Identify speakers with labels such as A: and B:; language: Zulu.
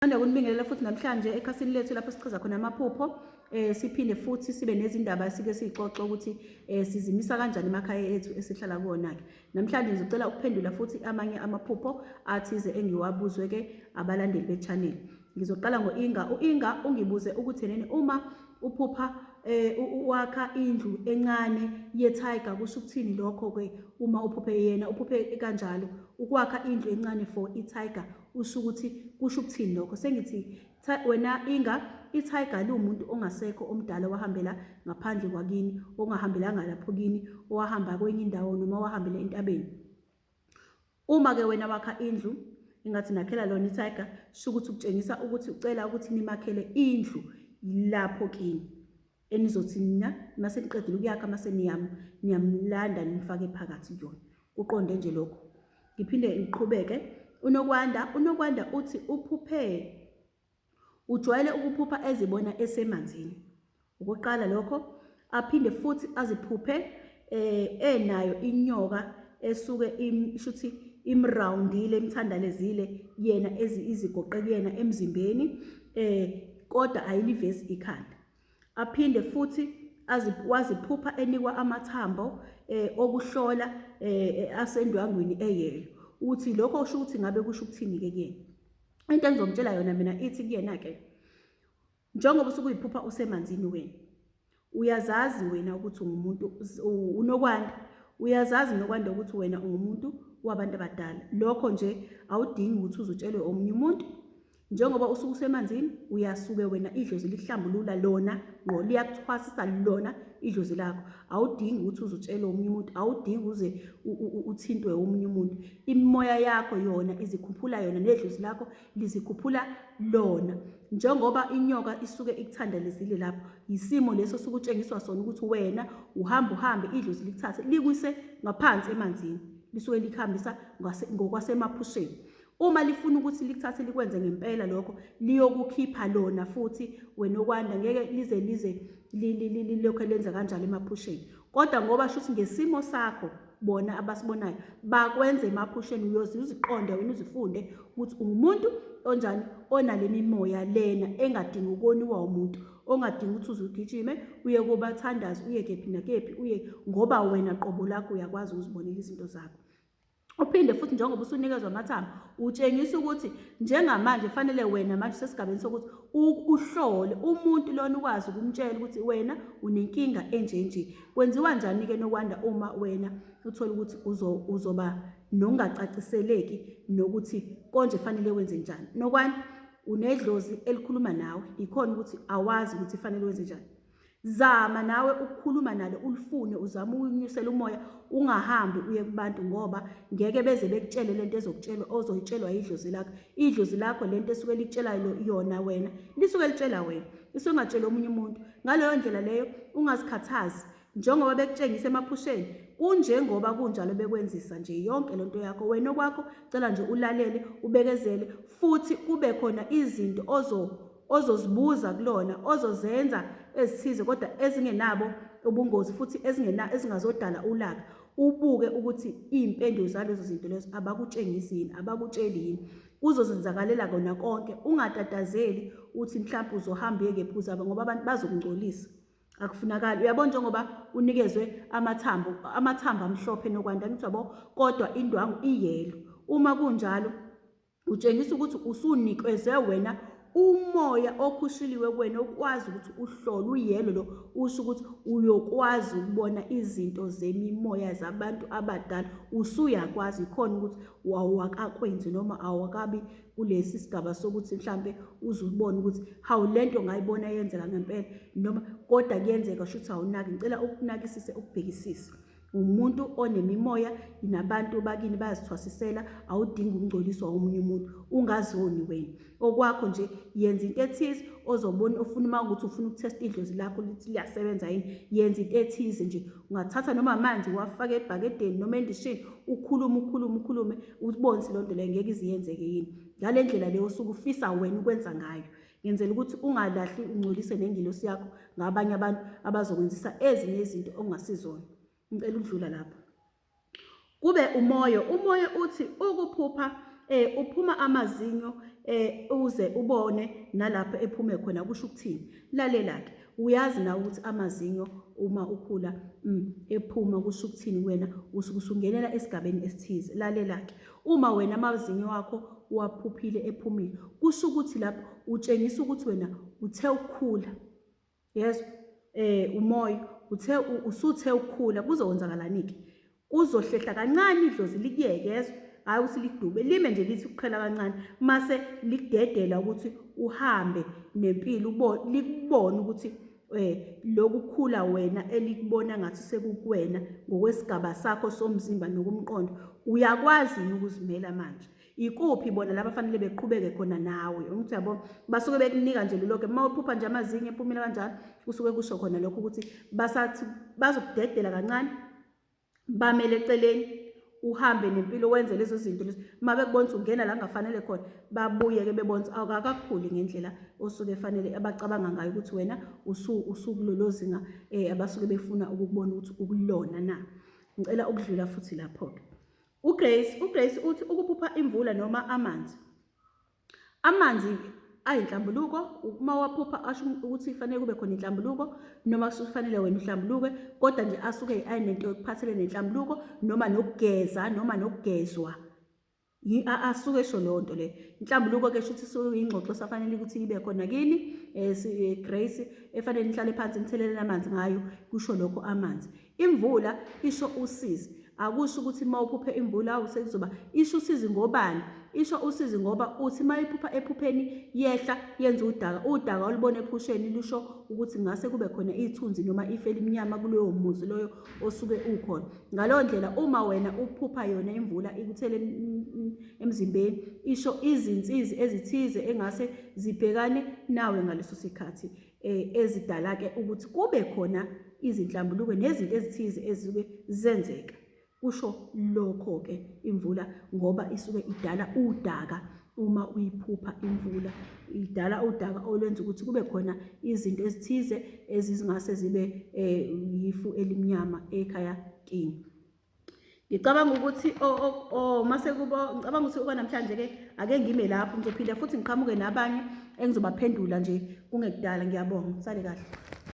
A: Ngithanda ukunibingelela futhi namhlanje ekhasini lethu lapho sichaza khona amaphupho siphinde futhi sibe nezindaba sike sixoxe ukuthi sizimisa kanjani emakhaya ethu esihlala kuwona ke. Namhlanje ngizocela ukuphendula futhi amanye amaphupho athize engiwabuzwe ke abalandeli be-channel. Ngizoqala ngo-Inga. U-Inga ungibuze ukuthi nini uma uphupha wakha indlu encane ye-tiger kusho ukuthini lokho ke uma uphuphe yena uphuphe kanjalo ukwakha indlu encane for i-tiger usho ukuthi kusho ukuthini lokho sengithi wena Inga i-tiger liwumuntu ongasekho omdala owahambela ngaphandle kwakini ongahambelanga lapho kini owahamba kwenye indawo noma owahambela entabeni uma ke wena wakha indlu ingathi nakhela lona i-tiger sho ukuthi ukutshengisa ukuthi ucela ukuthi nimakhele indlu lapho kini enizothi nina mase niqedile ukuyakha mase niyam niyamlanda nimfake phakathi kuyona kuqonde nje lokho ngiphinde ngiqhubeke uNokwanda uNokwanda uthi uphuphe ujwayele ukuphupha ezibona esemanzini ukuqala lokho aphinde futhi aziphuphe eh enayo inyoka esuke shuthi imroundile imthandalezile yena ezigoqe kuyena emzimbeni eh kodwa ayilivezi ikhanda Aphinde futhi waziphupha enikwa amathambo eh, okuhlola eh, asendwangwini eyelo. Uthi lokho kusho ukuthi ngabe kusho ukuthini-ke kuyena. Into engizomtshela yona mina ithi kuyena-ke, njengoba usuke uyiphupha usemanzini wena, uyazazi wena ukuthi ungumuntu unokwanda, uyazazi nokwanda ukuthi wena ungumuntu wabantu abadala. Lokho nje awudingi ukuthi uzutshelwe omunye umuntu. Njengoba usuke usemanzini uyasuke wena idlozi lihlambulula lona ngqo liyakuthwasisa lona idlozi lakho. Awudingi ukuthi uze utshelwe omunye umuntu, awudingi uze uthintwe omunye umuntu. Imimoya yakho yona izikhuphula yona nedlozi lakho lizikhuphula lona. Njengoba inyoka isuke ikuthandalezile lapho, yisimo leso osuke utshengiswa sona ukuthi wena uhamba uhambe idlozi likuthathe likuyise ngaphansi emanzini. Lisuke likuhambisa ngokwasemaphusheni. Uma lifuna ukuthi likuthathe likwenze ngempela lokho liyokukhipha lona futhi wena okwanda ngeke lize lize lilokhu lenza kanjalo emaphusheni. Kodwa ngoba shuthi ngesimo sakho bona abasibonayo bakwenza emaphusheni uyoze uziqonde wena uzifunde ukuthi ungumuntu onjani onale mimoya lena engadingi ukoniwa umuntu ongadingi ukuthi uze ugijime uye kobathandazi uye kephi nakephi uye ngoba wena qobo lakho uyakwazi ukuzibonela izinto zakho. Uphinde futhi njengoba usunikezwa amathambo utshengisa ukuthi njengamanje fanele wena manje usesigabeni sokuthi uhlole umuntu lona ukwazi ukumtshela ukuthi wena unenkinga enje nje. Kwenziwa njani-ke Nokwanda uma wena uthola ukuthi uzoba nongacaciseleki nokuthi konje fanele wenze njani? Nokwanda unedlozi elikhuluma nawe, ikhona ukuthi awazi ukuthi fanele wenze njani. Zama nawe ukukhuluma nalo ulifune uzame ukunyusela umoya ungahambi uye kubantu ngoba ngeke beze bekutshele lento ezokutshelwa ozoyitshelwa idlozi lakho. Idlozi lakho lento esuke likutshela yona wena lisuke litshela wena isuke ingatsheli omunye umuntu. Ngaleyo ndlela leyo ungazikhathazi njengoba bekutshengisa emaphusheni kunjengoba kunjalo bekwenzisa nje yonke lento yakho wena okwakho cela nje ulalele ubekezele futhi kube khona izinto ozo ozozibuza kulona ozozenza ezithize kodwa ezingenabo ubungozi futhi ezingena ezingazodala ulaka ubuke ukuthi iy'mpendulo zalezo zinto lezo abakutshengisi yini abakutsheli yini kuzozenzakalela kona konke ungatatazeli uthi mhlawumbe uzohamba uye kephi uzaba ngoba abantu bazokungcolisa akufunakali uyabona njengoba unikezwe amathambo amathambo amhlophe nokwanda ngithi yabo kodwa indwangu iyelo uma kunjalo Utshengisa ukuthi usunikezwe wena umoya okhushiliwe kuwena ukwazi ukuthi uhlole uyelo lo usho ukuthi uyokwazi ukubona izinto zemimoya zabantu abadala usuyakwazi khona ukuthi wawakakwenzi noma awakabi kulesi sigaba sokuthi mhlambe uzubona ukuthi hawu lento ngayibona yenzeka ngempela noma kodwa kuyenzeka shuthi awunaki ngicela ukunakisise ukubhekisise Umuntu onemimoya nabantu bakini bayazithwasisela awudingi ukungcoliswa omunye umuntu ungazoni wena okwakho nje yenza into ethize ozobona ufuna uma ukuthi ufuna ukuthesta idlozi lakho lithi liyasebenza yini yenza into ethize nje ungathatha noma amanzi uwafake ebhakedeni noma endishini ukhulume ukhulume ukhulume ubonise loo nto leyo ngeke ize yenzeke yini ngale ndlela leyo osuke ufisa wena ukwenza ngayo ngenzela ukuthi ungalahli ungcolise nengilosi yakho ngabanye abantu abazokwenzisa ezinye izinto okungasizona ngicela ukudlula lapho kube umoya umoya uthi ukuphupha eh uphuma amazinyo uze ubone nalapho ephume khona kusho ukuthini. Lalela-ke, uyazi nawe ukuthi amazinyo uma ukhula ephuma kusho ukuthini kuwena, usuke usungenela esigabeni esithize. Lalela-ke, uma wena amazinyo wakho uwaphuphile ephumile, kusho ukuthi lapho utshengisa ukuthi wena uthe ukukhula. Yezwa? Umoya uthe usuthe ukukhula kuzokwenzakalani-ke? Kuzohlehla kancane idlozi likuyeke yezwa? Hhayi ukuthi likudube, lime nje lithi ukuqhela kancane mase likudedela ukuthi uhambe nempilo likubone ukuthi lokukhula wena elikubona ngathi sekukuwena ngokwesigaba sakho somzimba nokumqondo uyakwazi yini ukuzimela manje. Ikuphi bona laba fanele beqhubeke khona nawe ukuthi yabo basuke bekunika nje lolokho uma uphupha nje amazinyo ephumile kanjalo kusuke kusho khona lokho ukuthi basathi bazokudedela kancane bamele eceleni uhambe nempilo wenze lezo zinto lezo uma bekubona ukuthi ungena la kungafanele khona babuye-ke bebona ukuthi awukakakhuli ngendlela osuke fanele abacabanga ngayo ukuthi wena usukulolo zinga um abasuke befuna ukukubona ukuthi ukulona na. Ngicela ukudlula futhi lapho-ke. UGrace, uGrace uthi ukuphupha imvula noma amanzi. Amanzi ayinhlambuluko, uma waphupha asho ukuthi kufanele kube khona inhlambuluko noma kufanele wena uhlambuluke, kodwa nje asuke ayinento yokuphathelene nenhlambuluko noma nokugeza noma nokugezwa. Asuke esho leyo nto leyo. Inhlambuluko ke shuthi isuke ingxoxo esafanele ukuthi ibe khona kini Grace efanele nihlale phansi nithelelene amanzi ngayo kusho lokho amanzi. Imvula isho usizi. Akusho ukuthi uma uphuphe imvula awu sekuzoba isho usizi ngobani? Isho usizi ngoba uthi uma iphupha ephupheni yehla yenza udaka. Udaka olubona ephusheni lusho ukuthi ngase kube khona ithunzi noma ifu elimnyama kuloyo muzi loyo osuke ukhona. Ngaleyo ndlela uma wena uphupha yona imvula ikuthele emzimbeni isho izinsizi ezithize engase zibhekane nawe ngaleso sikhathi. Ezidala-ke ukuthi kube khona izinhlambuluko nezinto ezithize ezisuke zenzeka. Kusho lokho-ke imvula ngoba isuke idala udaka uma uyiphupha imvula idala udaka olwenza ukuthi kube khona izinto ezithize ezingase zibe yifu elimnyama ekhaya kini. Ngicabanga ukuthi mase kubo ngicabanga ukuthi okwanamhlanje ke ake ngime lapho ngizophinda futhi ngiqhamuke nabanye engizobaphendula nje kungekudala. Ngiyabonga, sale kahle.